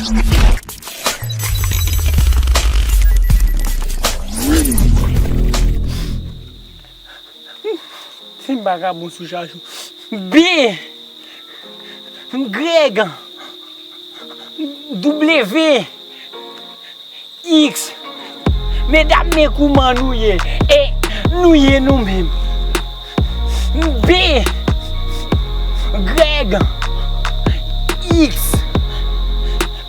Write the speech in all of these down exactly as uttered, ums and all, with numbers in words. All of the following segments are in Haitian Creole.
Si m pa ka bon sou Chachou. B, Greg, W, X. Medam, men kouman nou ye? E nou ye nou menm. B, Greg, X.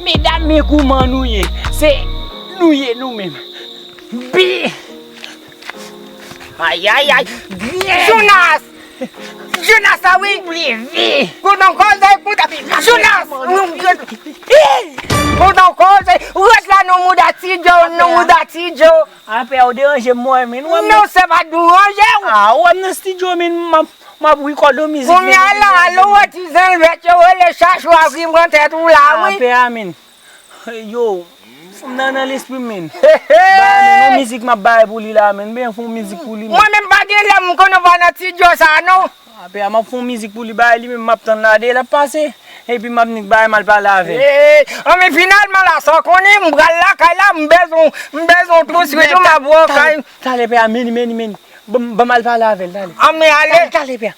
Medam, men kouman nou ye? Se nou ye nou menm. B. Ayayay. Jonas! Jonas la wi! Leve! Kote w koze, kote Jonas! Kote w koze, rete la non mouda Ti Djo, non mouda Ti Djo. Apè, ou deranje m, mwen, men. Non, se pa deranje w. A, ou wè m nan estidyo, men, m ap, m ap rekòd yon mizik. Kounye a la, alò, wè ti zanlwèt yo rele Chachou a vin pran tèt ou la, wi. Apè a, men. Yo, m nan, nan lespri m, men. Ba, men, yon mizik m ap bay pou li la, men. Ben, fè yon mizik pou li, men. Mwen menm pa gen lè m konnen pa nan estidyo sa, non. Apè a, m ap fè yon mizik pou li, bay li menm, m ap tann la, de l ap pase. Epi m ap nik bay m al pale avè l. Hey, an, men finalman la, sa w konnen, m pral lakay la, m bezwen, m bezwen w tou swit, m ap wè w kay. Talè, pè a, men, men, men. Ban m, ban m al pale avè l, talè. An, men ale. Talè, talè, pè a.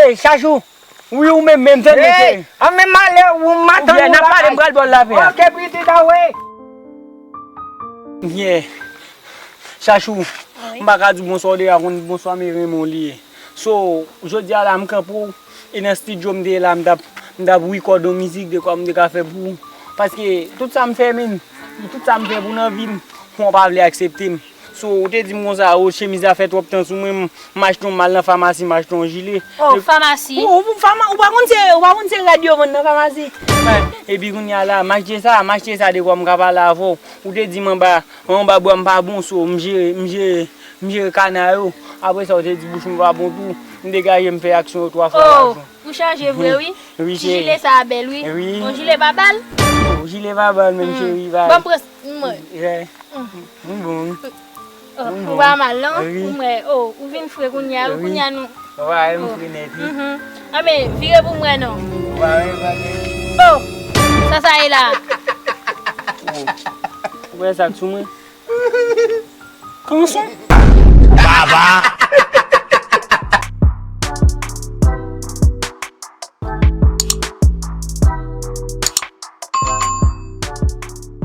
Ey, Chachou. Wi, ou menm, menm, tande, cheri. An, men m ale, ou m ap tann ou lakay. N ap pale, m pral ba w l la, pè a. Ok, pitit, anwe. Yeah. Chachou, m pa ka di w bonswa, w deja konn bonswa, men renmen w li ye. So, jodi a la, m kanpe w, e nan estidyo m te ye la, m t ap, m t ap rekòd yon mizik de kòb m te ka fè pou ou. Paske tout sa m fè, men, tout sa m fè pou nan vi m, ou pa vle aksepte m. So, ou te di m konsa, o, chemiz la fè twòp tan sou mwen, m, m achte yon, m al nan famasi, m achte yon jile. Oh, famasi? Ou, ou, fama-, ou pa konn se, ou pa konn se rad yo vann nan famasi? Epi kounye a la, m achte sa, m achte sa de kòb m ka pale avè w. Ou te di m anba, anba bra m pa bon, so, m jere, m jere, m jere kana yo. Apre sa, ou te di bouch mwen pa bon tou. M degaje m fè aksyon yo twa fwa lajan. Ou chanje vre, wi. Wi, cheri. Ti jile sa a bèl, wi. Wi. Bon, jile pa bal? Bon, jile pa bal, menm, cheri, bay. Bon, pran, mwen. Yeah. M bon. Oh, ou pa mal, non? Wi. Ou mwen, oh, ou vin fre kounye a, wi, kounye a nou. Ou pa wè m fre nèt, wi. Mhm. Anben, vire pou mwen, non. Ou pa wè m fre nèt. Oh, sa sa ye la? Oh. Ou wè sa k sou mwen? Kanson. Baba.